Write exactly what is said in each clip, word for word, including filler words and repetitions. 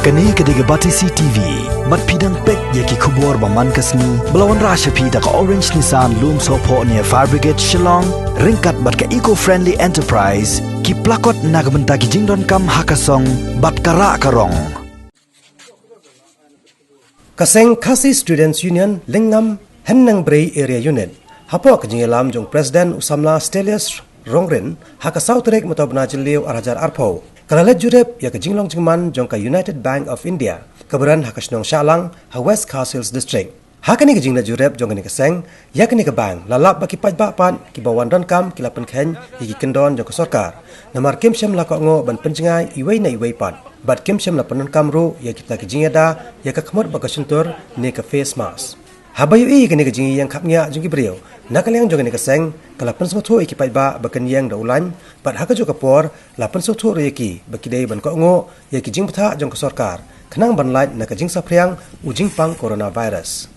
Kane ka dei ka Batesi T V. Bad phi dang peit ïa ki khubor ba man ka sngi ba la wanrah sha phi da ka Orange Nissan Lumsohphoh near Fire Brigade Shillong, ryngkat bad ka Eco Friendly Enterprise, ki plakot na ka bynta ki jingdonkam ha ka song bad ka rah ka rong. Ka seng Khasi Students Union Lyngngam Hynñiewbrei Area Unit, hapoh ka jingïalam jong President u samla Stelius Rongrin, ha ka saw tarik mynta u bnai Jylliew ar hajar arphew, ka la leit jurip ïa ka jinglong jingman jong ka United Bank of India, kaba run ha ka shnong Shahlang, ha West Khasi Hills District. Ha kane ka jingleit jurip jong kane ka seng ïa kane ka bank, la lap ba ki paidbah pat kiba wan donkam ki la pynkheiñ ïa ki kyndon jong ka sorkar, namar kim shym la kohnguh ban pynjngai iwei na iwei pat, bad kim shym la pyndonkam ruh ïa kita ki jingïada ïa ka khmut bad ka shyntur ne ka face mask. Haba ïohi ïa kane ka jingïeng khapngiah jong ki briew, na ka liang jong kane ka seng ka la pynsngewthuh ïa ki paidbah ba kin ïeng da u lain, bad ha kajuh ka por la pynsngewthuh ruh ïa ki ba ki dei ban kohnguh ïa ki jingbthah jong ka sorkar, khnang ban lait na ka jingsaphriang u jingpang coronavirus.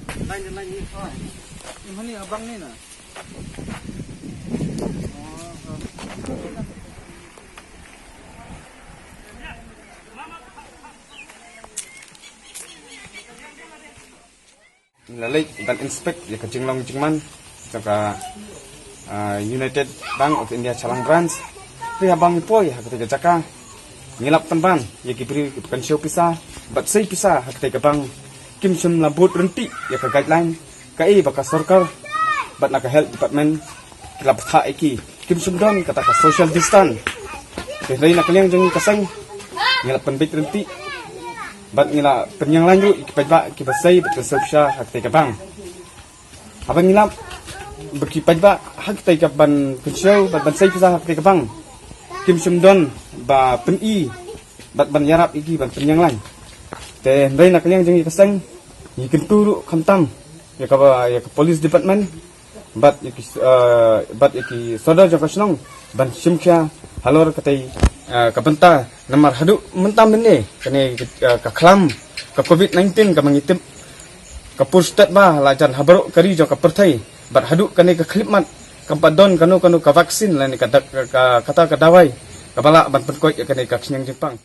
Ngi la leit ban inspect ïa ka jinglong jingman jong ka, ah, United Bank of India Shillong Branch. Te haba ngi poi ha katei ka jaka, ngi lap pynban ïa ki briew kiba kynshew pisa bad sei pisa ha katei ka bank, kim shym la bud ryntih ïa ka guideline kaei ba ka sorkar bad na ka health department ki la bthah ïa ki. Kim shym don kata ka social distance. Te hynrei na ka liang jong ngi ka seng, ngi la pynbeit ryntih bad ngi la pynïeng lain ruh ïa ki paidbah kiba sei bad kynshew pisa ha katei ka bank. Haba ngi lap ba ki paidbah ha katei ka ban kynshew bad ban sei pisa ha katei ka bank, kim shym don ba pyni bad ban ïarap ïa ki ban pynïeng lain. Te hynrei na ka liang jong ngi ka seng, ngi kyntu ruh khamtam ïa ka, ïa ka police department bad ïa ki, eh, bad ïa ki sordar jong ka shnong ban shim khia halor katei, eh, ka bynta, namar haduh mynta mynne kane, eh, ka khlam ka covid nineteen kaba ngi tip ka pur stet ba la jan ha baroh ka ri jong ka pyrthei, bad haduh kane ka khyllipmat kam pat don kano kano ka vaccine lane ka dak-, ka, kata ka dawai kaba lah ban pynkoit ïa kane ka khñiang jingpang.